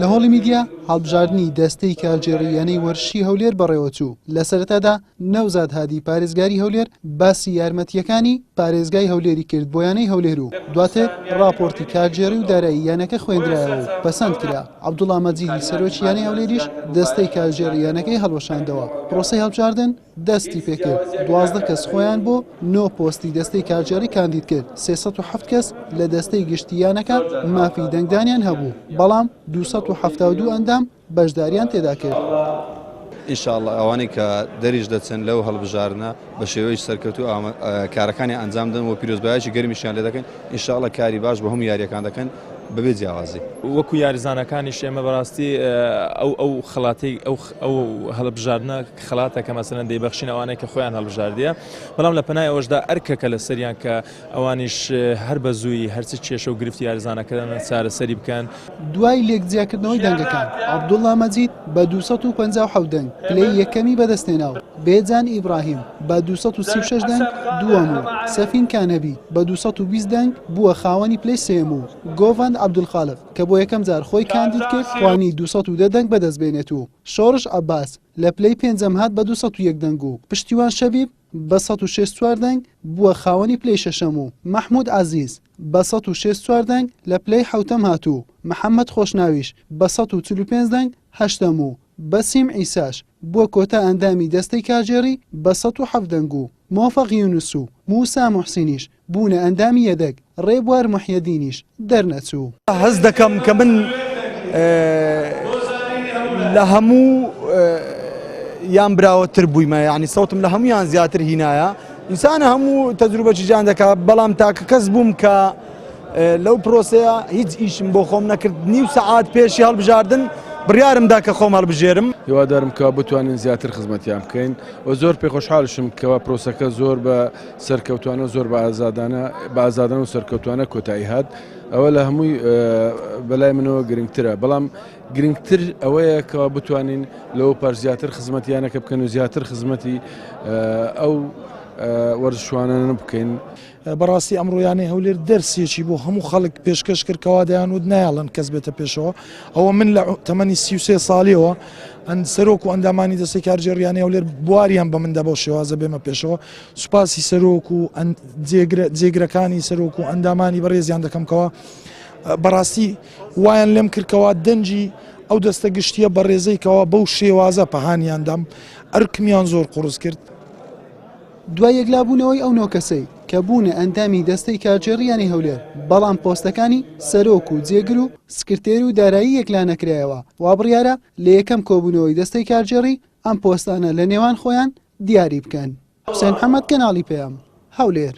لە هۆڵی میدیا هەڵبژاردنی دەستەی کارگێڕی یانەی وەرزشی هەولێر بەڕێوەچوو، لە سەرەتادا نەوزاد هادی پارێزگاری هەولێر باسی یارمەتییەکانی پارێزگای هەولێری کرد بۆ یانەی هەولێر و دواتر ڕاپۆرتی کارگێڕی و دارایی یانەکە خوێندرایەوە و پەسەند کرا، عەبدوڵا مەجیدی سەرۆکی یانەی هەولێریش دەستەی کارگێڕی یانەکەی هەڵوەشاندەوە، پرۆسەی هەڵبژاردن دەستی پێکرد، 12 کەس خۆیان بۆ نۆ پۆستی دەستەی کارگێڕی کاندید کرد، 307 کەس لە دەستەی گشتی یانەکە مافی دەنگدانیان هەبوو، بەڵام 272 ئەندام بەشداریان تێدا کرد. ان شاء اللە ئەوانەی کە دەریش دەچن لەو هەڵبژاردنە بە شێوەیەکی سەرکەوتوو کارەکانیان ئەنجام دەن و پیرۆزبایەکی گەرمیشیان لێ دەکەین ان شاء اللە کاری باش بۆ هەموو یارییەکان دەکەن بەبێ جیاوازی. وەکو یاریزانەکانیش ئێمە بەڕاستی ئەو ئەو خەڵاتەی ئەو ئەو هەڵبژاردنە خەڵاتە کە مەسەلەن دەیبەخشین ئەوانەی کە خۆیان هەڵبژاردیە بەڵام لە پەنای ئەوەشدا ئەرکەکە لەسەریان کە ئەوانیش هەر بە زوویی هەرچی کێشە و گرفتی یاریزانەکان چارەسەری بکەن. دوای لێکجیاکردنەوەی دەنگەکان، عەبدوڵڵا مەجید بە 257 دەنگ پلەی یەکەمی بەدەستهێنا و بێجان ئیبراهیم بە 236 دەنگ دووەم و سەفین کانەبی بە 220 دەنگ بووە خاوەنی پلەی سێیەم و گۆڤەند عەبدولخالق کە بۆ یەکەمجار خۆی کاندید کرد توانی 210 دەنگ بەدەستبێنێت و شۆڕش عەباس لە پلەی پێنجەم هات بە 201 دەنگ و پشتیوان شەبیب بە 164 دەنگ بووە خاوەنی پلەی شەشەم و مەحمود عەزیز بە 164 دەنگ لە پلەی حەوتەم هات و محەمەد خۆشناویش بە 145 دەنگ هەشتەم و بەسیم عیساش بووە کۆتا ئەندامی دەستەی کارگێڕی بە 107 دەنگ و مۆفەق یونس و موسا موحسینیش بوونە ئەندامی یەدەگ، ڕێبوار محیەدینیش دەرنەچوو. هەست دەکەم کە من لە هەموو یان براوەتر بوویمە یعنی سەوتم لە هەمویان زیاتر هینایە ئینسانە هەموو تەجروبەکی جان دەکا بەڵام تاکە کەس بووم کە لەو پرۆسەیە هیچ ئیشم بۆ خۆم نەکرد نیو سەعات پێشی هەڵبژاردن بڕیارم دا کە خۆم هەڵبژێرم. هیوادارم کە بتوانین زیاتر خزمەتیان بکەین و زۆر پێخۆشحاڵشم کەوا پرۆسەکە زۆر بە سەرکەوتوانە و زۆر بە ئازادانە بە ئازادانە و سەرکەوتوانە کۆتایی هات ئەوە لە هەمووی بەلای منەوە گرنگترە بەڵام گرنگتر ئەوەیە کەوا بتوانین لەوە پاش زیاتر خزمەتی یانەکە بکەن و زیاتر خزمەتی ئەو وەرزشوانانە بکەین. بەڕاستی ئەمڕۆ یانەی هەولێر دەرسێکی بۆ هەموو خەڵک پێشکەش کرد کەوا دەیانوت نایەڵن کەس بێتە پێشەوە ئەوە من لە تەمەنی 33 ساڵیەوە ئەند سەرۆک و ئەندامانی دەستەی کارگێڕی یانەی هەولێر بواریان بە من دا بەو شێوازە بێمە پێشەوە سوپاسی سەرۆک و جێگرەکانی سەرۆک و ئەندامانی بەڕێزیان دەکەم کەوا بەڕاستی وایان لێم کردکەوە دەنگی ئەو دەستە گشتیە بەڕێزەی کەوا بەو شێوازە پەهانیاندام ئەرکمیان زۆر قوڕس کرد. دوای یەکلابوونەوەی ئەو نۆ کەسەی کە بوونە ئەندامی دەستەی کارگێڕی یانەی هەولێر، بەڵام پۆستەکانی سەرۆک و جێگر و سکرتێر و دارایی یەکلانەکرایەوە، وابڕیارە لە یەکەم کۆبوونەوەی دەستەی کارگێڕی ئەم پۆستانە لە نێوان خۆیان دیاری بکەن. حوسێن محەمەد، کەناڵی پەیام، هەولێر.